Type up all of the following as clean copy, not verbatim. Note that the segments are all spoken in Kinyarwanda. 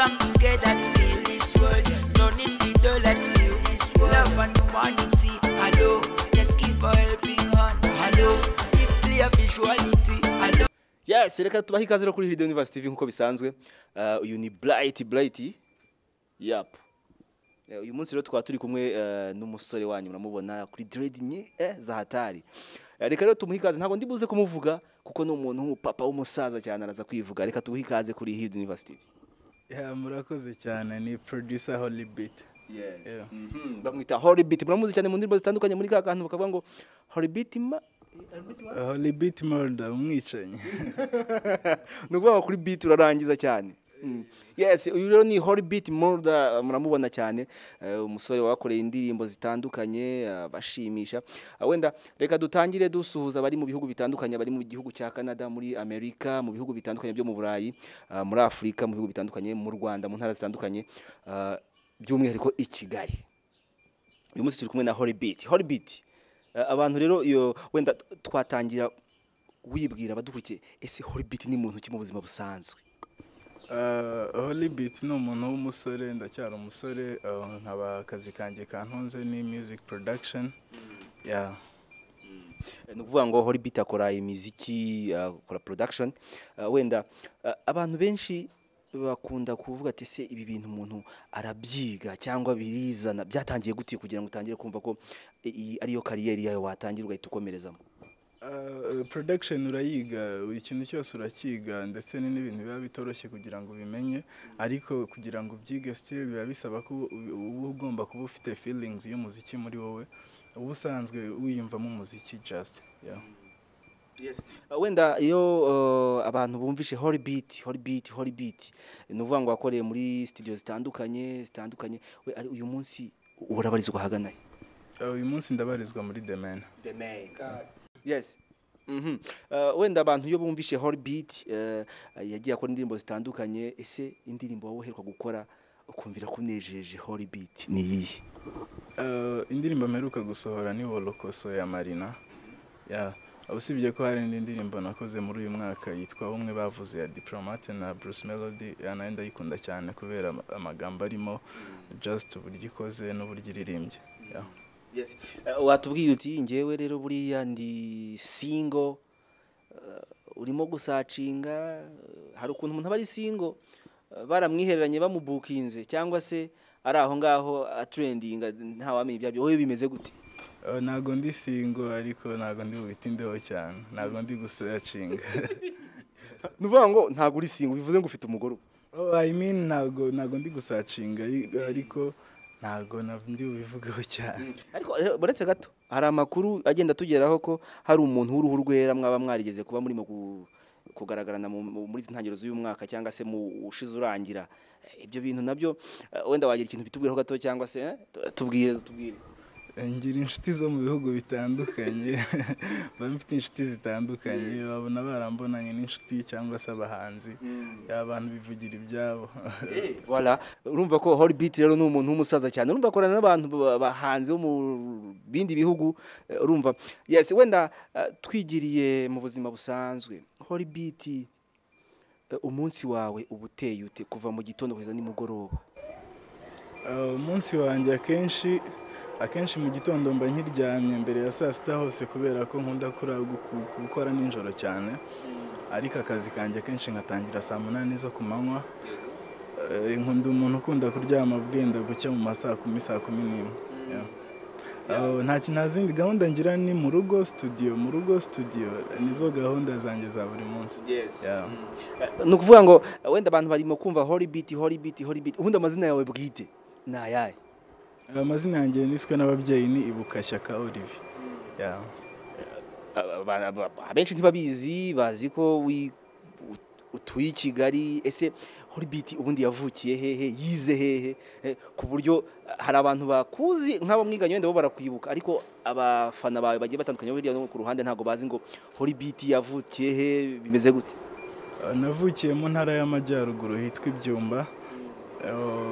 Come together to heal this world. No need for dollar to heal this world. Love and humanity, hello. Just give a helping hand, hello. If clear visuality, hello. Yes, reka tubahe ikaze rero kuri Hidden Universe TV nkuko bisanzwe. Uyu ni Bright Bright. Yap. Uyu munsi rero twaba turi kumwe n'umusore wanyu, muramubona kuri dread ni za hatari. Reka rero tumuhe ikaze, ntabwo ndi buze kumuvuga kuko ni umuntu w'umupapa w'umusaza cyane, araza kwivuga. Reka tubuhe ikaze kuri Hidden Universe TV. Yeah, murakoze cyane, ni producer Holy Beat. Yes. Yeah. Bamwita Holy Beat. Muramuzi cyane mu ndirimbo zitandukanye muri ka kantu bakavuga ngo Holy Beat ma Holy Beat Murder, umwicanyi. Ni ukuvuga ngo kuri beat urarangiza cyane. Yes, uyu rero ni Holy Beat Murder, muramubona cyane, umusore wakoreye indirimbo zitandukanye, bashimisha. Wenda reka dutangire dusuhuza abari mu bihugu bitandukanye, abari mu gihugu cya Canada, muri Amerika, mu bihugu bitandukanye byo mu Burayi, muri Afurika, mu bihugu bitandukanye, mu Rwanda, mu ntara zitandukanye, by'umwihariko i Kigali. Uyu munsi turi kumwe na Holy Beat. Holy Beat, abantu rero iyo wenda twatangira wibwira abadukurikiye, ese Holy Beat ni muntu ki mu buzima busanzwe? Holy Beat ni umuntu w'umusore, ndacyari umusore, nkaba akazi kanjye kantunze ni music production. Yeah. Ni ukuvuga ngo Holy Beat akora imiziki, akora production. Wenda abantu benshi bakunda kuvuga ati se ibi bintu umuntu arabyiga cyangwa birizana, byatangiye gute kugira ngo utangire kumva ko iyi ariyo kariyeri yawe watangira ugahita ukomerezamo? Production urayiga, ikintu cyose urakiga, ndetse ni n'ibintu biba bitoroshye kugira ngo ubimenye, ariko kugira ngo ubyige still biba bisaba ko uba ugomba kuba ufite feelings y'umuziki muri wowe, uba usanzwe wiyumvamo umuziki just, yeah. Yes. Wenda iyo abantu bumvishe Holy Beat, Holy Beat, Holy Beat, ni ukuvuga ngo wakoreye muri studio zitandukanye zitandukanye, we ari uyu munsi urabarizwa ahagana he? Uyu munsi ndabarizwa muri The Man. The Man. Yes. Wenda abantu iyo bumvishe Holy Beat, yagiye akora indirimbo zitandukanye, ese indirimbo wowe uheruka gukora ukumvira kunejeje Holy Beat ni iyihe? Indirimbo mperuka gusohora ni Wolokoso ya Marina. Yeah. Usibye ko hari indi ndirimbo nakoze muri uyu mwaka yitwa Umwe Bavuze ya Diplomate na Bruce Melody, ya nayo ndayikunda cyane kubera amagambo arimo, just uburyo ikoze n'uburyo iririmbye. Yeah. Yes. Watubwiye uti ngewe rero buriya ndi single, urimo gusacinga, hari ukuntu umuntu aba ari single, baramwihereranye bamubukinze cyangwa se ari aho ngaho atrendinga ntawamenya ibyabyo, wowe bimeze gute? Ntago ndi single, ariko ntago ndi bubitindeho cyane, ntago ndi gusacinga. Ni ukuvuga ngo ntago uri single bivuze ngo ufite umugore ubu? Oh, I mean ntago ndi gusacinga, ariko ntago ndi bubivugeho cyane. Ariko uretse gato hari amakuru agenda atugeraho ko hari umuntu w'uruhu rwera mwaba mwarigeze kuba murimo kugaragarana muri izi ntangiriro z'uyu mwaka cyangwa se mu ushize urangira. Ibyo bintu nabyo, wenda wagira ikintu bitubwiraho gato cyangwa se tubwire, tubwire. Ngira inshuti zo mu bihugu bitandukanye, mba mfite inshuti zitandukanye, babona barambonanye n'inshuti cyangwa se abahanzi, abantu bivugira ibyabo. Voilà, urumva ko Holy Beat rero ni umuntu w'umusaza cyane, urumva akorana n'abantu bahanzi bo mu bindi bihugu, urumva. Yes, wenda twigiriye mu buzima busanzwe, Holy Beat, umunsi wawe uba uteye ute kuva mu gitondo kugeza nimugoroba? Umunsi wanjye akenshi mu gitondo mba nkiryamye mbere ya saa sita hose, kubera ko nkunda gukora nijoro cyane, ariko akazi kanjye akenshi ngatangira saa 8 zo ku manywa. Nkunda umuntu ukunda kuryama bwenda gucya mu ma saa 10, saa 11. Yeah. Nta zindi gahunda ngira, ni mu rugo studio, mu rugo studio, nizo gahunda zanjye za buri munsi. Yes. Yeah. Ni ukuvuga ngo wenda abantu barimo kumva Holy Beat, Holy Beat, Holy Beat, ubundi amazina yawe bwite ni ayahe? Amazina yanjye niswe n'ababyeyi ni Ibukashyaka Olivier. Yeah. Abenshi ntibabizi, bazi ko utuye i Kigali. Ese Holy Beat ubundi yavukiye hehe, yize hehe, ku buryo hari abantu bakuzi nk'abo mwiganye wenda bo barakwibuka, ariko abafana bawe bagiye batandukanye hirya no ku ruhande ntago bazi ngo Holy Beat yavukiye he, bimeze gute? Navukiye mu ntara y'Amajyaruguru hitwa Ibyumba.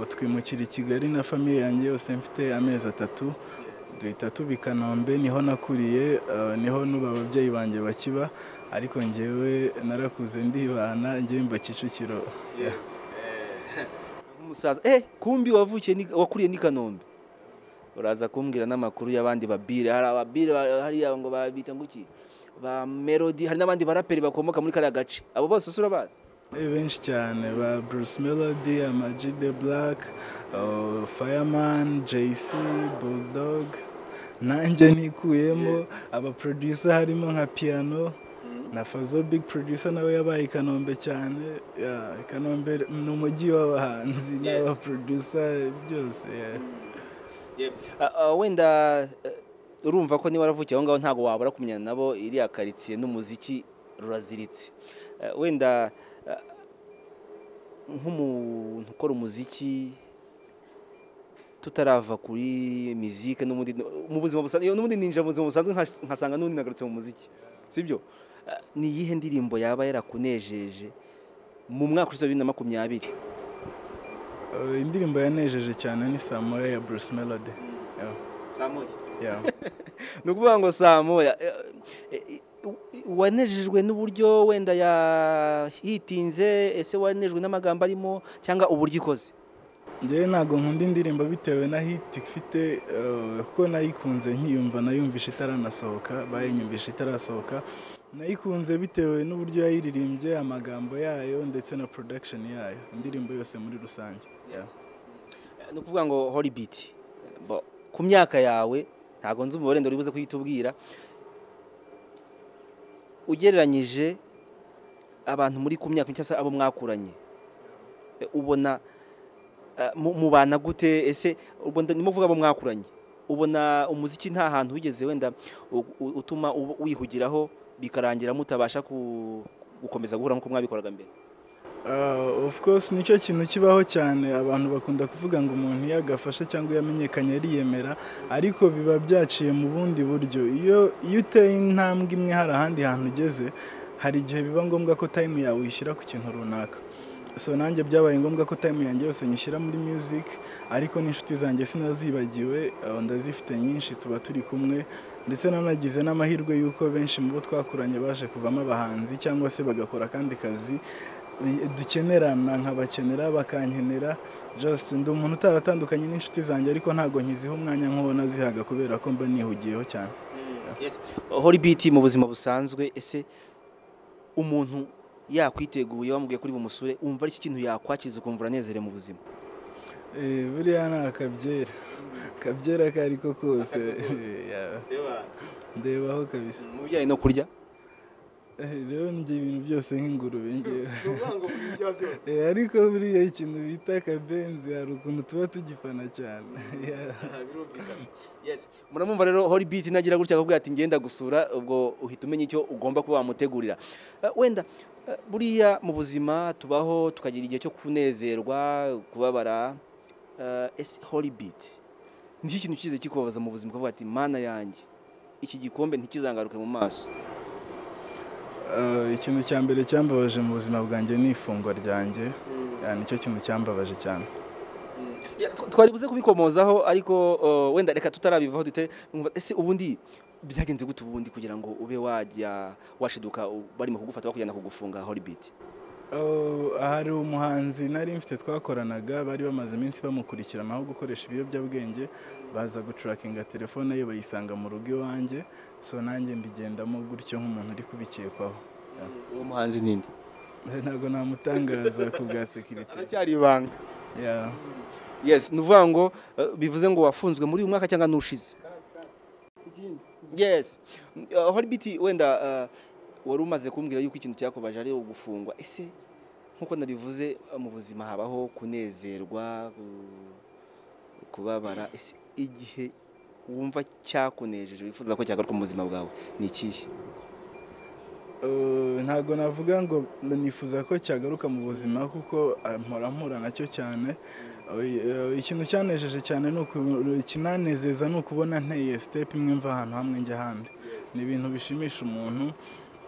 Twimukira i Kigali na famille yanjye yose mfite amezi 3, duhita tuba i Kanombe, niho nakuriye, niho n'ubu ababyeyi banjye bakiba, ariko njyewe narakuze ndibana, njyewe mba Kicukiro. Yes. Umusaza, kumbi wavukiye wakuriye ni Kanombe. Uraza kumbwira n'amakuru y'abandi babire, hari ababire hariya ngo babita nguki ba Melody, hari n'abandi baraperi bakomoka muri kariya gace, abo bose urabazi? Benshi cyane, ba Bruce Melody, Ama G The Black, Fireman, JC, Bulldog, nanjye ntikuyemo. Aba producer harimo nka Piano na Fazo, big producer, nawe yabaye i Kanombe cyane. Yeah, Kanombe ni umujyi w'abahanzi n'aba producer byose, yeah. Wenda urumva ko niba waravukiye aho ngaho ntabwo wabura kumenyana nabo, iriya karitsiye n'umuziki ruraziritse. Wenda nk'umuntu ukora umuziki, tutarava kuri mizike, n'ubundi mu buzima busanzwe, n'ubundi ninjira mu buzima busanzwe nkasanga n'ubundi nagarutse mu muziki, sibyo? Ni iyihe ndirimbo yaba yarakunejeje mu mwaka ushize wa 2020? Indirimbo yanejeje cyane ni Samoya ya Bruce Melody. Yeah. Samoya? Yeah. Ni ukuvuga ngo Samoya wanejejwe n'uburyo wenda yahitinze, ese wanejejwe n'amagambo arimo cyangwa uburyo ikoze? Njyewe ntabwo nkunda indirimbo bitewe na hit ifite, kuko nayikunze nkiyumva, nayumvishe itaranasohoka, bayinyumvishe itarasohoka. Nayikunze bitewe n'uburyo yayiririmbye, amagambo yayo ndetse na production yayo, indirimbo yose muri rusange. Yeah. Ni ukuvuga ngo Holy Beat, ku myaka yawe, ntabwo nzi umubare, ndori buze kuyitubwira, ugereranyije abantu muri ku myaka cyangwa se abo mwakuranye, ubona mubana gute? Ese ubwo ndimo kuvuga abo mwakuranye, ubona umuziki nta hantu wigeze wenda utuma wihugiraho bikarangira mutabasha gukomeza guhura nk'uko mwabikoraga mbere? Of course, nicyo kintu kibaho cyane. Abantu bakunda kuvuga ngo umuntu iyo agafashe cyangwa iyo amenyekanye ariyemera, ariko biba byaciye mu bundi buryo. Iyo uteye intambwe imwe hari ahandi hantu ugeze, hari igihe biba ngombwa ko time yawe uyishyira ku kintu runaka. So nanjye byabaye ngombwa ko time yanjye yose nyishyira muri music, ariko n'inshuti zanjye sinazibagiwe, ndazifite nyinshi, tuba turi kumwe, ndetse nanagize n'amahirwe y'uko benshi mu bo twakuranye baje kuvamo abahanzi cyangwa se bagakora akandi kazi dukenerana, nkabakenera bakankenera. Just ndi umuntu utaratandukanye n'inshuti zanjye, ariko ntabwo nkiziha umwanya nk'uwo nazihaga kubera ko mba nihugiyeho cyane. Holy Beat, mu buzima busanzwe, ese umuntu yakwiteguye wamubwiye kuri bumusure, wumva ari iki kintu yakwakiza ukumva uranezerewe mu buzima? Buriya ni akabyera, akabyera ako ariko kose. Yeah. Ndebaho kabisa. Mu bijyanye no kurya? Rero njye ibintu byose nk'ingurube ngewe. Ariko buriya ikintu bita akabenzi hari ukuntu tuba tugifana cyane. Yeah. Yes. Muramumva rero, Holy Beat nagira gutya akakubwira ati ngenda gusura, ubwo uhita umenya icyo ugomba kuba wamutegurira. Wenda buriya mu buzima tubaho tukagira igihe cyo kunezerwa, kubabara. Ese Holy Beat, ni iki kintu kize kikubabaza mu buzima ukavuga ati mana yanjye, iki gikombe ntikizangaruke mu maso? Ikintu cya mbere cyambabaje mu buzima bwanjye ni ifungwa ryanjye. Yeah, nicyo kintu cyambabaje cyane. Ya, twari buze kubikomozaho, ariko wenda reka tutarabivaho dute, ese ubundi byagenze gute ubundi kugira ngo ube wajya washiduka barimo kugufata bakujyana kugufunga, Holy Beat? Oh, hari umuhanzi nari mfite twakoranaga, bari bamaze iminsi bamukurikiranaho gukoresha ibiyobyabwenge, baza gutrackinga telefone ye bayisanga mu rugo iwanjye. So nanjye mbigendamo gutyo nk'umuntu uri kubikekwaho. Yeah. Uwo muhanzi ninde? Ntabwo namutangaza ku bwa sécurité. Aracyari ibanga? Yeah. Yes, ni ukuvuga ngo bivuze ngo wafunzwe muri uyu mwaka cyangwa n'ushize? Yes. Holy Beat, wenda wari umaze kumbwira yuko ikintu cyakubaje ari ugufungwa. Ese nkuko nabivuze, mu buzima habaho kunezerwa, kubabara, ese igihe wumva cyakunejeje wifuza ko cyagaruka mu buzima bwawe ni ikihe? Ntabwo navuga ngo nifuza ko cyagaruka mu buzima, kuko mpora mpura nacyo cyane. Ikintu cyanejeje cyane ni ikinanezeza ni ukubona nteye step imwe mva ahantu hamwe njya ahandi. Ni ibintu bishimisha umuntu.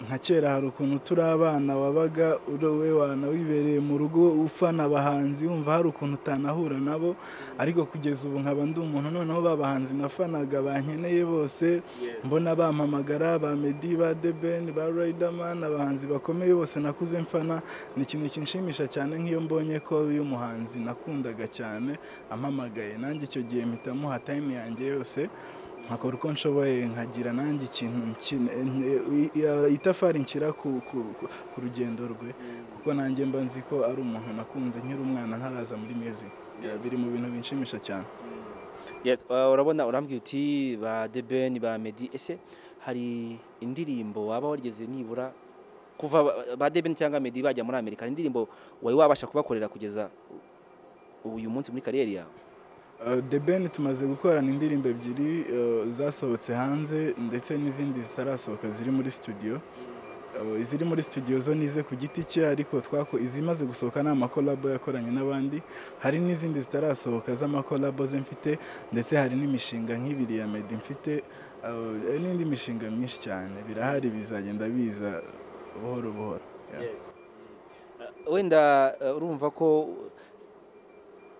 Nka kera hari ukuntu turi abana wabaga uri wana wibereye mu rugo ufana abahanzi, wumva hari ukuntu utanahura nabo, ariko kugeza ubu nkaba ndi umuntu noneho babahanzi nafanaga bankeneye bose, mbona bampamagara, ba Meddy, ba The Ben, ba Riderman, abahanzi bakomeye bose nakuze mfana. Ni ikintu kinshimisha cyane nk'iyo mbonye ko uyu muhanzi nakundaga cyane ampamagaye, nanjye icyo gihe mpita muha time yanjye yose, nkakora uko nshoboye nkagira nanjye ikintu itafari nshyira ku rugendo rwe, kuko nanjye mba nzi ko ari umuntu nakunze nkiri umwana ntaraza muri music. Biri mu bintu binshimisha cyane. Urabona urambwira uti ba The Ben, ba Meddy, ese hari indirimbo waba warigeze nibura kuva ba The Ben cyangwa Meddy bajya muri Amerika, hari indirimbo wari wabasha kubakorera kugeza uyu munsi muri kariyeri yawe? The Ben tumaze gukorana indirimbo ebyiri zasohotse hanze, ndetse n'izindi zitarasohoka ziri muri studio. Iziri muri studio zo nize ku giti cye, ariko izimaze gusohoka ni amakolabo yakoranye n'abandi, hari n'izindi zitarasohoka z'amakolabo ze mfite, ndetse hari n'imishinga nk'ibiri ya Meddy mfite, n'indi mishinga myinshi cyane birahari, bizagenda biza buhoro buhoro. Wenda urumva ko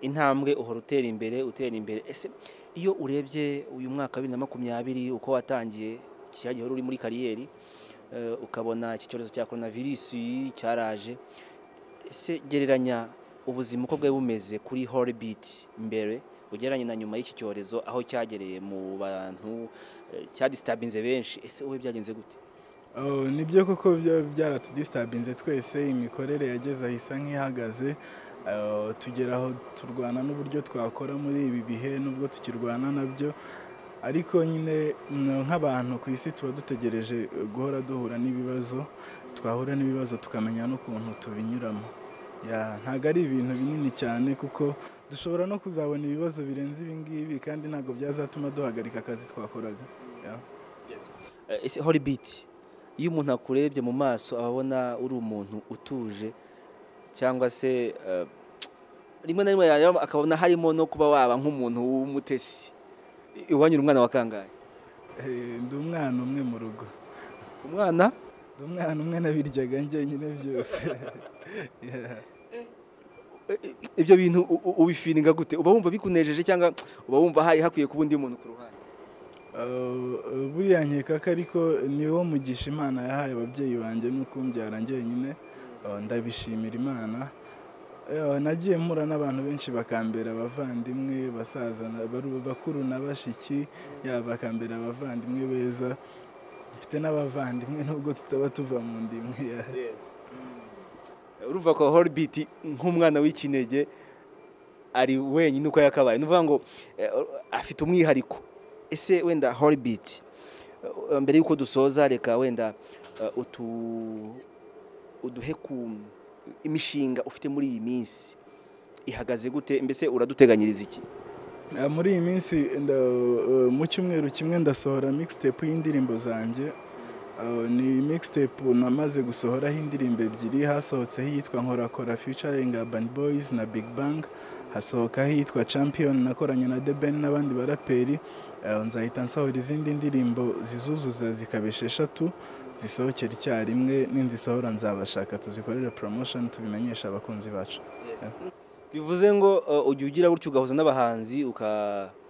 intambwe uhora utera imbere utera imbere, ese iyo urebye uyu mwaka wa 2020 uko watangiye cyagiye uri muri kariyeri, ukabona iki cyorezo cya coronavirus cyaraje, ese gereranya ubuzima uko bwari bumeze kuri Holy Beat mbere ugereranye na nyuma y'iki cyorezo aho cyagereye mu bantu, cyadisturbinze benshi, ese wowe byagenze gute? Nibyo koko byaratudistabinze twese, imikorere yageze aho isa nk'ihagaze, tugera aho turwana n'uburyo twakora muri ibi bihe nubwo tukirwana nabyo, ariko nyine nk'abantu ku isi tuba dutegereje guhora duhura n'ibibazo, twahura n'ibibazo tukamenya n'ukuntu tubinyuramo. Ntabwo ari ibintu binini cyane kuko dushobora no kuzabona ibibazo birenze ibi ngibi, kandi ntabwo byazatuma duhagarika akazi twakoraga. Ese Holy Beat, iyo umuntu akurebye mu maso ababona uri umuntu utuje, cyangwa se rimwe na rimwe akabona harimo no kuba waba nk'umuntu w'umutesi, iwanyu umwana wa kangahe? Ndi umwana umwe mu rugo. Umwana? Ndi umwana umwe nabiryaga njyenyine byose. Ibyo bintu ubifiringa gute? Uba wumva bikunejeje cyangwa uba wumva hari hakwiye kuba undi muntu ku ruhande? Buriya nkeka ko ariko niwo mugisha Imana yahaye ababyeyi banjye n'ukumbyara njyenyine, ndabishimira Imana. Nagiye mpura n'abantu benshi bakambera abavandimwe, basaza, bakuru na bashiki, bakambera abavandimwe beza. Mfite n'abavandimwe nubwo tutaba tuva mu ndimwe. Urumva ko Holy Beat nk'umwana w'ikinege ari wenyine uko yakabaye, ni ukuvuga ngo afite umwihariko. Ese wenda Holy Beat, mbere yuko dusoza reka wenda uduhe ku imishinga ufite muri iyi minsi ihagaze gute, mbese uraduteganyiriza iki? Muri iyi minsi mu cyumweru kimwe ndasohora mixtape y'indirimbo zanjye. Ni mixtape namaze gusohoraho indirimbo ebyiri, hasohotseho iyitwa Nkorakora featuring Urban Boys na Big Bang, hasohokaho iyitwa Champion nakoranye na The Ben n'abandi baraperi. Nzahita nsohora izindi ndirimbo zizuzuza zikaba 6 zisohokera icyarimwe, ninzisohora nzabashaka tuzikorere promotion tubimenyesha abakunzi bacu. Bivuze ngo ujya ugira gutyo ugahuza n'abahanzi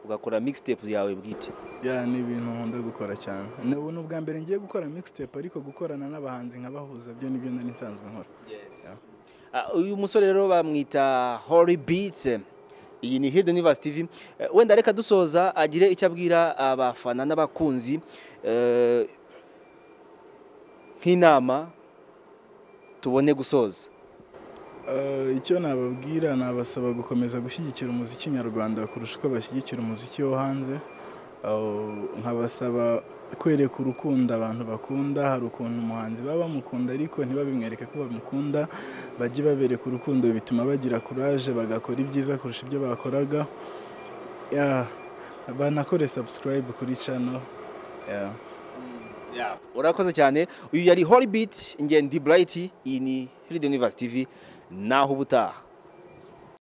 ugakora mixtape yawe bwite? Ni ibintu nkunda gukora cyane. Ubu ni ubwa mbere ngiye gukora mixtape, ariko gukorana n'abahanzi nkabahuza byo nibyo nari nsanzwe nkora. Uyu musore rero bamwita Holy Beat. Iyi ni Hidden Universe TV. Wenda reka dusoza agire icyo abwira abafana n'abakunzi nk'inama tubone gusoza. Icyo nababwira, nabasaba gukomeza gushyigikira umuziki nyarwanda kurusha uko bashyigikira umuziki wo hanze. Nkabasaba kwereka urukundo abantu bakunda. Hari ukuntu umuhanzi baba bamukunda ariko ntibabimwereke ko bamukunda, bajye babereka urukundo, bituma bagira courage bagakora ibyiza kurusha ibyo bakoraga. Banakore subscribe kuri channel. Urakoze cyane. Uyu yari Holy Beat, nge ndi Bright, iyi ni Hidden Universe TV, naho ubutaha.